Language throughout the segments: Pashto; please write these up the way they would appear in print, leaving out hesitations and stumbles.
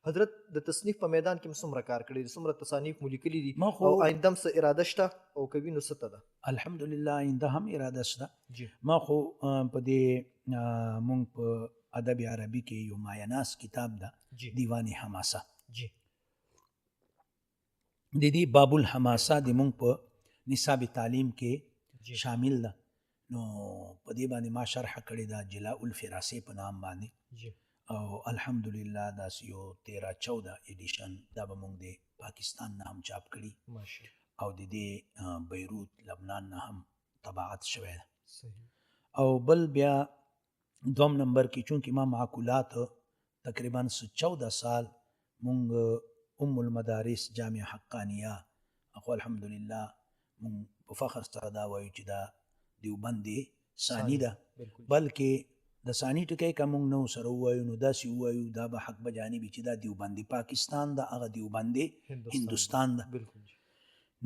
حضرت د تصنیف په میدان کې څومره کار کړی دی، څومره تصانیف مو لیکلي دي، ما خو او آینده هم څه اراده شته او کوي نو څه ته ده؟ الحمدلله آینده هم اراده شته. جی. ما خو په دې مونږ په ادب عربي کې یو مایه ناز کتاب ده، دیوان حماسه. د دې باب الحماسه د مونږ په نصاب تعلیم کې شامل ده، نو په دې باندې ما شرح کړې ده جلاء الفراسې په نام باندې. او الحمدلله داسې یو 13 14 edition دا به مونږ د پاکستان نه هم چاپ کړي او د دې بیروت لبنان نه هم طباعت شوی ده. او بل بیا دوم نمبر کې، چونکې ما معقولات تقریبا څه 14 سال مونږ ام المدارس جامعه حقانیه، خو الحمدلله مونږ په فخر سره دا وایو چې دا دیوبند ثاني ده، بلکې د ثاني ټکی که مونږ نه سره ووایو نو داسې ووایو، دا به حق به جانبي چې دا دیوبندي پاکستان ده، هغه دیوبندي هندوستان ده.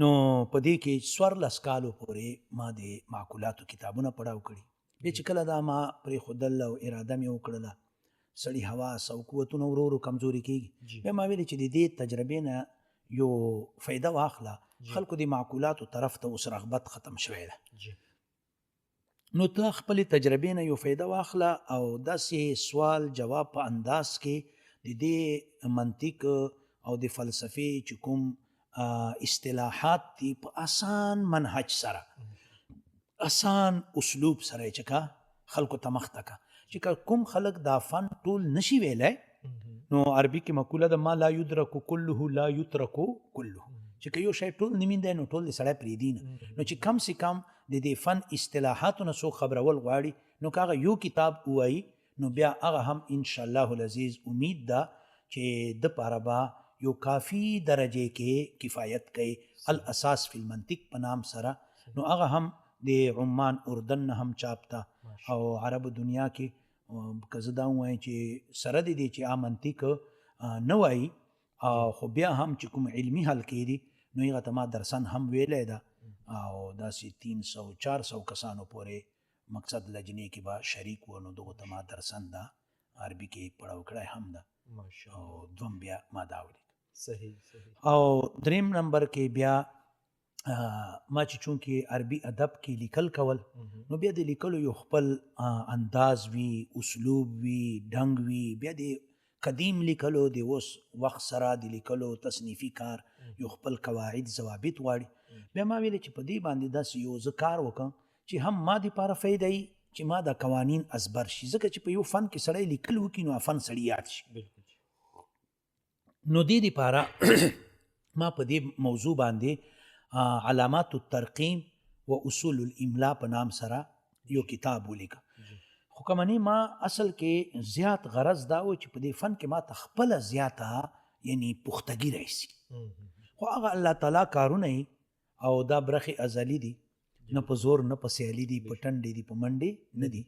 نو په دې کې 14 کالو پورې ما د معقولاتو کتابونه پړاو کړي. بیا چې کله دا ما پرېښودل او اراده مې وکړله، سړي حواس او قوتونه ورو ورو کمزوري کېږي. بیا ما ویلې چې د دې تجربې نه یو فایده واخله، خلکو د معقولاتو طرف ته اوس رغبت ختم شوی ده، نو ته خپلې تجربې نه یو فایده واخله او داسې سوال جواب په انداز کې د دې منطق او د فلسفې چې کوم اصطلاحات دي، په اسان منهج سره، اسان اسلوب سره چې کا خلکو ته مخته کا، چې که کوم خلک دا فن ټول نشي ویلی. نو عربي کې مقوله ده، ما لا يدرك كله لا يترك كله، چې که یو شی ټول نه میندی نو ټول دې سړی پرېږدي نه. نو چې کم سي کم د دې فن اصطلاحاتو نه څوک خبرول غواړي، نو که هغه یو کتاب ووایي نو بیا هغه هم ان شاء الله العزیز امید ده چې د پاره به یو کافي درجه کې کفایت کوي، الاساس فی المنطق په نام سره. نو هغه هم د عمان اردن نه هم چاپ ته او عرب دنیا کې، که زه دا ووایم چې سره د دې چې آ منطق نه وایي، خو بیا هم چې کوم علمي حلقې دي نو هغه ته ما درسن هم ویلی ده، او داسې 300 400 کسانو پورې مقصد لجنې کې به شریک و، نو دغو ته ما درسن ده عربي کې پړاو کړی هم ده. او دوم بیا ما دا ولیک. صحیح صحیح او دریم نمبر کې بیا ما چې چونکې عربي ادب کې لیکل کول، نو بیا د لیکلو یو خپل انداز وي، اسلوب وي، ډنګ وي. بیا د قدیم لیکلو د اوس وخت سره د لیکلو تصنیفي کار یو خپل قواعد ضوابط غواړي. بیا ما ویل چې په دې باندې داسې یو زه کار وکړم چې هم ما د پاره فایده وي چې ما دا قوانین ازبر شي، ځکه چې په یو فن کې سړی لیکل وکړي نو فن سړی یاد شي. نو دې دپاره ما په دې موضوع باندې علامات الترقیم و اصول الاملا په نام سره یو کتاب ولیکه. خو کمنی ما اصل کې زیات غرض دا و چې په دې فن کې ما ته خپله زیاته یعنی پختګي راشي، خو هغه الله تعالی کارونه یې او دا برخې ازلی دي، نه په زور نه په سیالي دي، په ټنډې دي په منډې نه دي.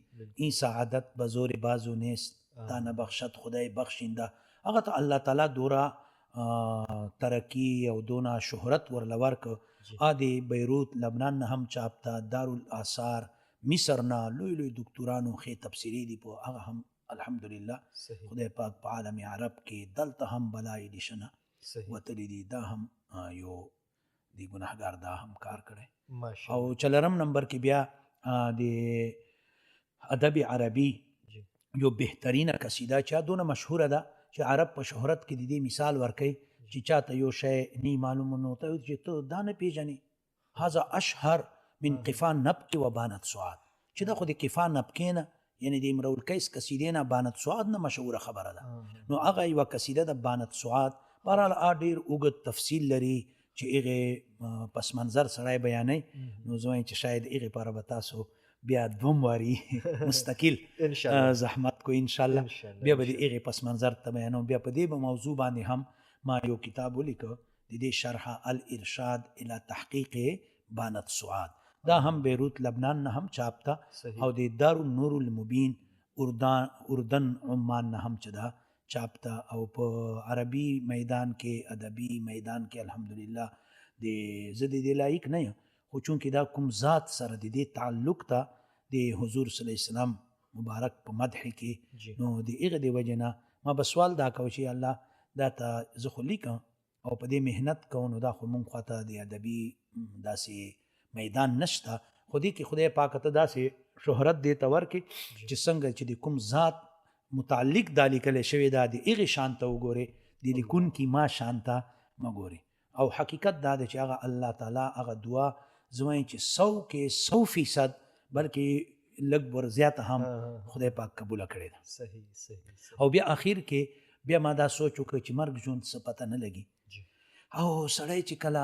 این سعادت به زور بازو نیست تا نه بخشد خدای بخشنده. هغه ته الله تعالی دورا ترقی او دونه شهرت ورله ورک، ا د بیروت لبنان نه هم چاپ ته، دارالآثار مصر نه لوی لوی دکتورانو ښې تبصرې دي په هغه هم. الحمدلله خدای پاک په عالم عرب کې دلته هم بلا edition وتلي دي. دا هم یو دی ګناهګار دا هم کار کړی. او څلورم نمبر کې بیا د ادب عربي یو بهترینه قصیده چې دونه مشهوره ده چې عرب په شهرت کې د دې مثال ورکوي چې چاته یو شی نی معلوم نو ته چې ته دا نه پیژنې، هذا اشهر من قفا نبکي و بانت سعاد، چې دا خو د قفا نبکې نه، یعنی د امرؤ القیس قصیدې نه، بانت سعاد نه مشهوره خبره ده. نو هغه یوه قصیده د بانت سعاد، بهرحال آ ډېر اوږد تفصیل لري چې هغې پس منظر سړی بیانوي، نو زه وایم چې شاید هغې پاره به تاسو بیا دوم واري مستقل زحمت کو ان شاء الله، بیا به د هغې پس منظر ته بیانوم. بیا په دې به موضوع باندې هم ما یو کتاب ولیکه، د دې شرح الارشاد الى تحقیق بانت سعاد، دا هم بیروت لبنان نه هم چاپ ته او د دار النور المبین اردن عمان نه هم چې دا چاپ ته. او په عربي میدان کې، ادبي میدان کې الحمدلله د زه د دې لایق نه یم، خو چونکې دا کوم ذات سره د دې تعلق ته د حضور صلی الله علیه وسلم مبارک په مدح کې، نو د هغه د وجې نه ما به سوال دا کوو چې الله دا ته زه خو لیکم او په دې محنت کوو، نو دا خو مونږ خواته د ادبي داسې میدان نشته، خو دې کې خدای پاک ته داسې شهرت دې ته ورکړي چې څنګه چې د کوم ذات متعلق دا لیکل شوی دا د هغې شان ته وګورې، د لیکونکي ما شان ته مه ګورې. او حقیقت دا دی چې هغه الله تعالی هغه دعا زه وایم چې 100 کې 100%، بلکې لږ ور زیاته هم خدای پاک قبوله کړې ده. صحیح صحیح. او بیا اخیر کې بیا ما دا سوچ وکړ چې مرګ ژوند څه پته نه لګي، او سړی چې کله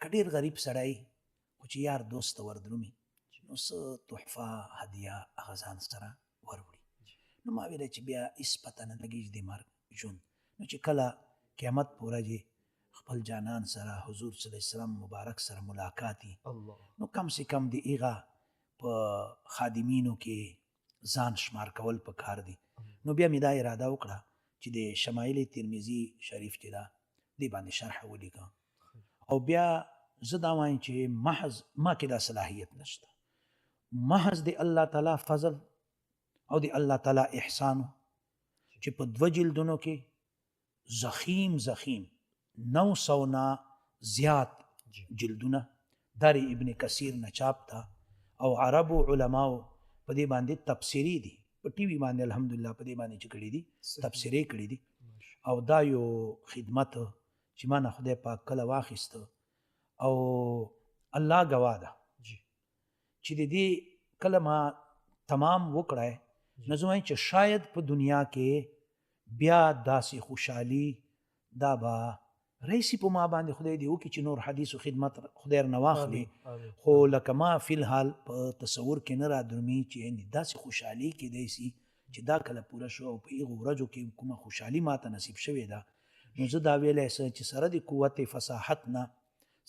که ډېر غریب سړی خو چې یار دوست ته وردرومي نو څه تحفه هدیه هغه ځان سره وروړي. نو ما ویله چې بیا هېڅ پته نه لګي چې د مرګ ژوند، نو چې کله قیامت په ورځ خپل جانان سره حضور صلی الله علیه وسلم مبارک سره ملاقات، نو کم سه کم د هغه په خادمینو کې ځان شمار کول پکار دي. نو بیا مې دا اراده وکړه چې د شمایل ترمذي شریف چې ده دې باندې شرح ولیکم. او بیا زه دا وایم چې محض ما کې دا صلاحیت نشته، محض د الله تعالی فضل او د الله تعالی احسان چې په 2 جلدونو کې زخیم زخیم 900 نه زیات جلدونه دار ابن کثیر نه چاپ تا، او عربو علماو په دې باندې تبصرې دي، په ټي وي باندې الحمدلله په دې باندې چې کړي دي تبصرې کړي دي. او دا یو خدمت چې ما نه خدای پاک کله واخیسته، او الله ګواه ده چې د دې کله ما تمام وکړی نو زه وایم چې شاید په دنیا کې بیا داسې خوشحالي دا به رئیسي په ما باندې خدای دې وکړي چې نور حدیث او خدمت خدای نه واخلي، خو لکه ما فی الحال په تصور کې نه رادرومي چې یعنې داسې خوشحالي کېدای سي چې دا کله پوره شو او په هغو ورځو کې کومه خوشحالي ما ته نصیب شوې ده. نو زه دا ویلی سم چې سره د قوت فصاحت نه،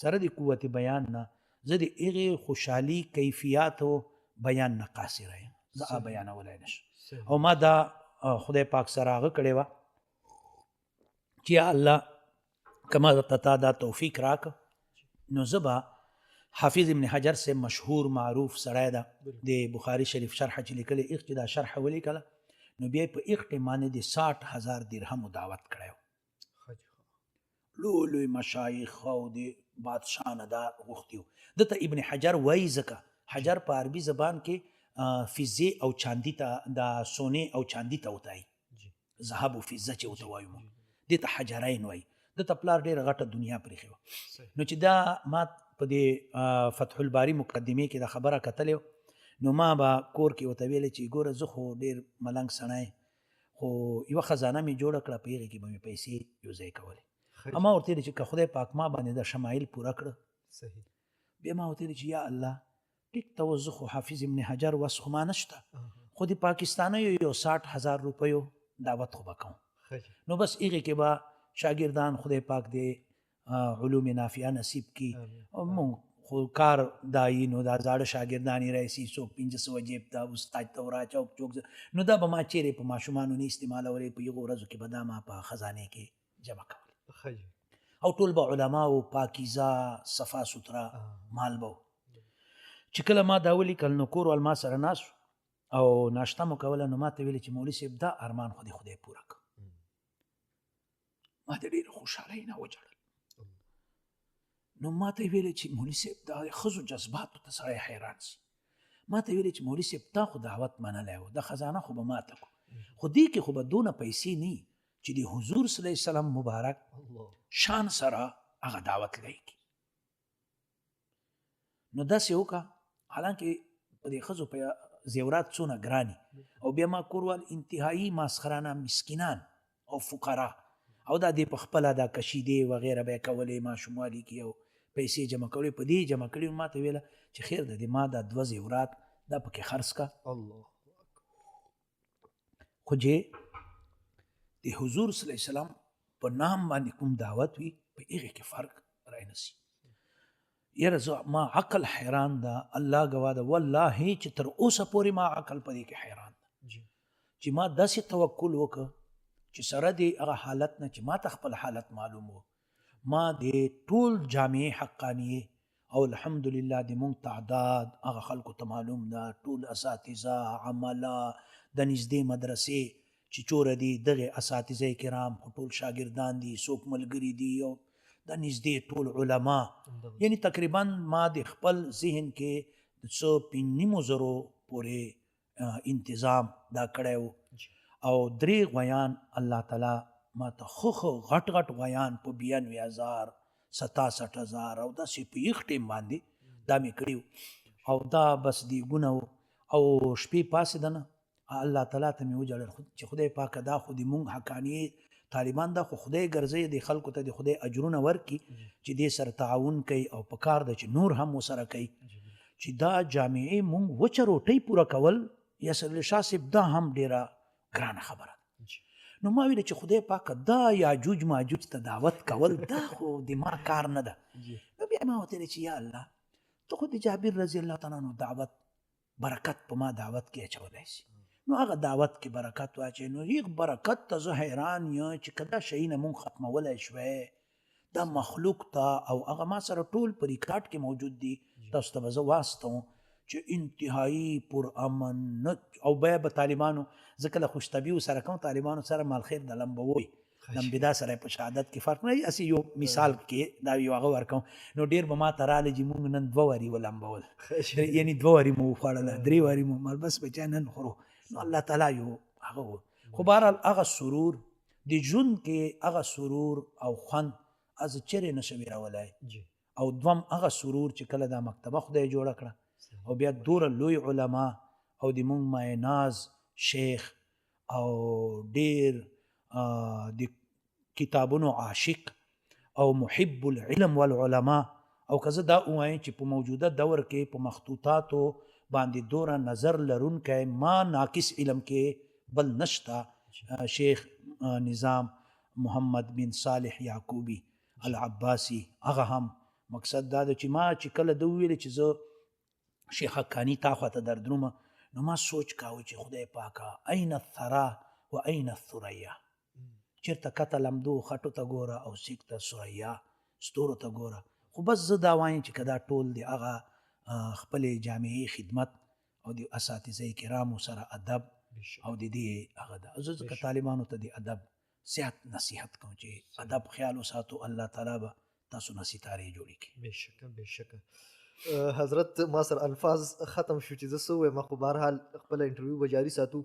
سره د قوت بیان نه، زه د هغې خوشحالي کیفیاتو بیان نه قاصره یم، زه هغه بیانولی نه شم. او ما دا خدای پاک سره هغه کړې وه چې یا الله که ما ته تا دا توفیق راکړ نو زه به حافظ ابن حجر صاحب مشهور معروف سړی ده، د بخاري شریف شرح چې لیکلې، ایخ چې دا شرح ولیکله نو بیا یې په ایخ ټیم باندې د 60,000 درهمو دعوت کړی و. لوی لوی مشایخ او د بادشاه نه دا غوښتي وو. ده ته ابن حجر وایي، ځکه حجر په عربي زبان کې فضې او چاندي ته، د سونې او چاندي ته وتایي، ذهب او فضه چې ورته وایو موږ، دې ته حجرین وایي. ده ته پلار ډېره غټه دنیا پرېښې وه. نو چې دا ما په دې فتح الباري مقدمې کې دا خبره کتلې وه، نو ما به کور کې ورته ویلې چې ګوره زه خو ډېر ملنګ سړی، خو یوه خزانه مې جوړه کړه، په هغې کې به مې پیسې یو ځای کولې. اما ورته ویل چې که خدای پاک ما باندې دا شمایل پوره کړه، بیا ما ورته ویل چې یا الله ټیک ته اوس زه خو حافظ ابن حجر وس خو ما نشته، خو د پاکستانیو یو 60,000 روپیو دعوت خو به کوم. نو بس هغې کې به شاګردان خدای پاک دې علوم نافعه نصیب کړي. موږ خو کار دایي، نو دا زاړه شاګردان یې راشي، څوک 500 جیب ته استاد ته وراچوي، څوک نو دا به ما چیرې په ماشومانو نه استعمالولې، په هغو ورځو کې به دا ما په خزانې کې جمع کولې. او ټول به علماو پاکیزه صفا سوتره مال به و. چې کله ما دا ولیکل نو کور وال ما سره ناست او ناشته مو کوله، نو ما ته ویلې چې مولوي صاحب دا ارمان خو دې خدای پوره کړ. ما د ډېرې خوشحالۍ نه وژړل. نو ما ته ویلې چې مولوي صاحب دا ښځو جذباتو ته سړی حیران سي. ما ته ویلې چې مولوي صاحب تا خو دعوت منلی و، دا خزانه خو به ما ته کو، خو دې کې خو به دونه پیسې نه چې د حضور صلی الله علیه وسلم مبارک شان سره هغه دعوت لایکي. نو داسې وکړه، حالانکه په دې ښځو په زیورات څونه ګراني، او بیا ما کوروال انتهایی ماسخرانه مسکینان او فقرا، او دا دې په خپله دا کشیدې وغیره به یې کولې ماشوموالي کې او پیسې جمع کولې، په دې جمع کړې. ما ته ویله چې خیر ده، دې ما دا 2 زیورات دا پکې خرڅ کړه، خو چې د حضور صلی الله علیه وسلم په نام باندې کوم دعوت وي په هغې کې فرق رانه سي. یاره زه ما عقل حیران ده، الله ګواه ده والله چې تر اوسه پورې ما عقل په دې کې حیران ده چې ما داسې توکل وکړ چې سره دې هغه حالت نه چې ما ته خپل حالت معلوم و، ما دې ټول جامعې حقانیې او الحمدلله د مونږ تعداد هغه خلکو ته معلوم ده، ټول اساتذه عمله د نږدې مدرسې چې چوره دي دغه اساتذه کرام خو ټول شاګردان دي، څوک ملګري دي او دا نږدې ټول علما، یعنی تقریبا ما د خپل ذهن کې د څه 5,500 پورې انتظام دا کړی و. او 3 غویان الله تعالی ما ته ښه ښه غټ غټ غویان په 92,000 67,000 او داسې په یخ ټیم باندې دا مې کړي وو. او دا بس دیګونه وو. او شپې پاڅېدنه الله تعالی ته مې وژړل چې خدای پاکه دا خو د مونږ حقاني طالبان دا خو خدای ګرځوي، د خلکو ته د خدای اجرونه ورکړي چې دې سره تعاون کوي او په کار ده چې نور هم ورسره کوي، چې دا جامعې مونږ وچه روټۍ پوره کول یاسر علي شاه صاحب دا هم ډېره ګرانه خبره ده. نو ما ویل چې خدای پاکه دا یاجوج ماجوج ته دعوت کول دا خو د ما کار نه ده. نو بیا ما ورته ویل چې یا الله ته خو د جابر رضی الله تعالی عنه دعوت برکت په ما دعوت کې اچولی سي، نو هغه دعوت کې برکت واچوي. نو هیڅ برکت ته زه حیران یم چې که دا شیونه مونږ ختمولی شوی دا مخلوق ته، او هغه ما سره ټول په ریکارډ کې موجود دي، تاسو ته به زه واستوم چې انتهایی پر امن نه. او بیا به طالبانو زه کله خوشطبي سره کوم طالبانو سره مال خیر د لمبوي لمبدا سره په شهادت کې فرق نه، هسې یو مثال کې دا یو هغه ورکوم. نو ډېر به ما ته راغله چې مونږ نن 2 واري ولمبول، یعنی 2 واري مو وخوړله، 3 واري مو مال بس بچا نن خورو. نو الله تعالی یو هغه و. خو بهرحال هغه سرور د ژوند کې هغه سرور او خوند از چېرې نه شو ویرولای. او دوم هغه سرور چې کله دا مکتبه خدای جوړه کړه او بیا دوره لوی علما او د مونږ مایناز شیخ او ډېر د کتابونو عاشق او محب العلم والعلماء، او که زه دا ووایم چې په موجوده دور کې په مخطوطاتو باندې دوره نظر لرونکی ما ناقص علم کې بل نشته، شیخ نظام محمد بن صالح یعقوبي العباسي، هغه هم مقصد دا ده چې ما چې کله ده وویل چې زه شیخ حقاني تا خواته دردرومه، نو ما سوچ کاوه چې خدای پاکه اين الثرا و اين الثریا، چېرته کته لمدو خټو ته ګوره او سیک ته ثریا ستورو ته ګوره. خو بس زه دا وایم چې که دا ټول د هغه خپلې جامعې خدمت او د اساتذه کرامو سره ادب او د دې هغه ده. زه ځکه طالبانو ته د ادب زیات نصیحت کوم چې ادب خیال وساتو، الله تعالی به تاسو نه ستارې جوړې کړي. بېشکه بېشکه. حضرت ما سره الفاظ ختم شو چې زه څه ووایم، خو بهرحال خپله انټرویو به جاري ساتو.